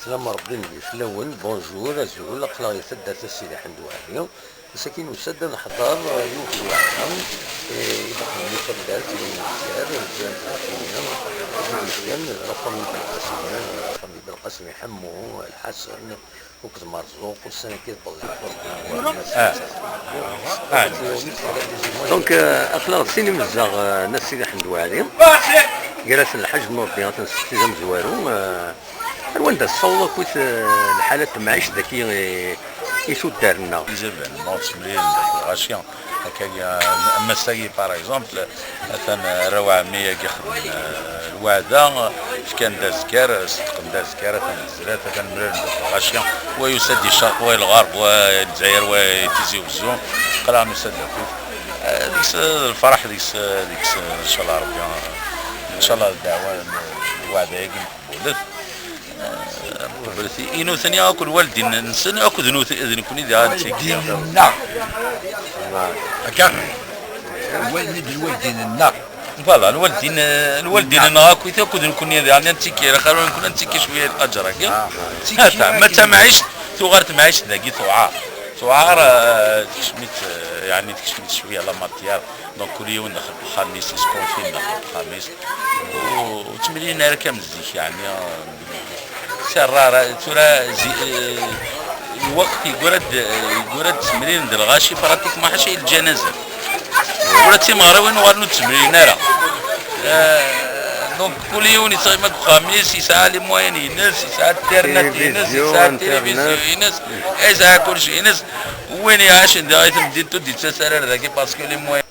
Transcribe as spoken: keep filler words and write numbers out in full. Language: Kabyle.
Slam Rebbi n fell-awen, bonjour, azul, aql-aɣ di taddart a Sidi Ḥmed Waɛli. Ass-agi nusa-d ad neḥḍer, eh, yiwet n lweɛda, eh, i daxel n taddart, i Lezzayer, Lezzayer n Tɛebbina, i d-yekkan, la famille Belqasem, la famille Belqasem Ḥemmu, Lḥasen, akked Merzuq, ussan-agi d Belqasem. Ah. Ah. Donc, eh, aql-aɣ d sin imezdaɣ, eh, n Sidi Ḥmed Waɛli, gar-asen Lḥaǧ Nurdi, atan s ssizem amezwaru, eh, ar wanda tessaweḍ akkit, eh, lḥala n temɛict dagi i, i tuddar-nneɣ? Les événements, ttemlilen deg lɣaci. Akka, am ass-agi, par exemple, atan arraw ɛemmi-agi xedmen, eh, lweɛda, fkan-d azgar, ṣeddqen-d azgar, atan d zdat, atan mlalen deg lɣaci. Wa yusa-d i ccerq, wa i lɣerb, wa i Lezzayer, wa i Tizi Wezzu. Aql-aɣ nusa-d akkit. Eh, deg-s, eh, lferḥ deg-s, eh, deg-s, eh, ncallah Rebbi, eh, ncallah ddeɛwa, eh, lweɛda-agi. Bulet. Eh, qeblet i, i nutni akk lwaldin-nsen, akked nut-, d nekni diɣ nettekki. Lwaldin-nneɣ. Akka? Lwaldin, lwaldin-nneɣ. Voilà, lwaldin, eh, lwaldin-nneɣ akk, akked nekni diɣ nettekki, axir nekni nettekki cwiya laǧer-agi. Ah, ah. Ata, ma d tamɛict, tuɣal temɛict dagi tuɛar. Tuɛar, eh, tekcem-itt, eh, yeɛni tekcem-itt cwiya la matière. Donc, kul yiwen daxel n uxxam-is, iskunfin daxel n uxxam-is. U-, ur ttemlilin ara akka am zik, yeɛni, eh, si rrara, tura zi-, eh, lweqt yeggura-d, yeggura-d ttemlilin-d lɣaci, pratiquement ḥaca i lǧanazat. Ula d timeɣriwin uɣalen ur ttemlilin ara. Eh, donc, kul yiwen yettɣima deg uxxam-is, yesɛa les moyens-ines, yesɛa internet-ines, yesɛa télévision-ines, yesɛa kulci-ines. Win iɛacen diɣ i temdint ur d-yettas ara ar dagi, parce que les moyens.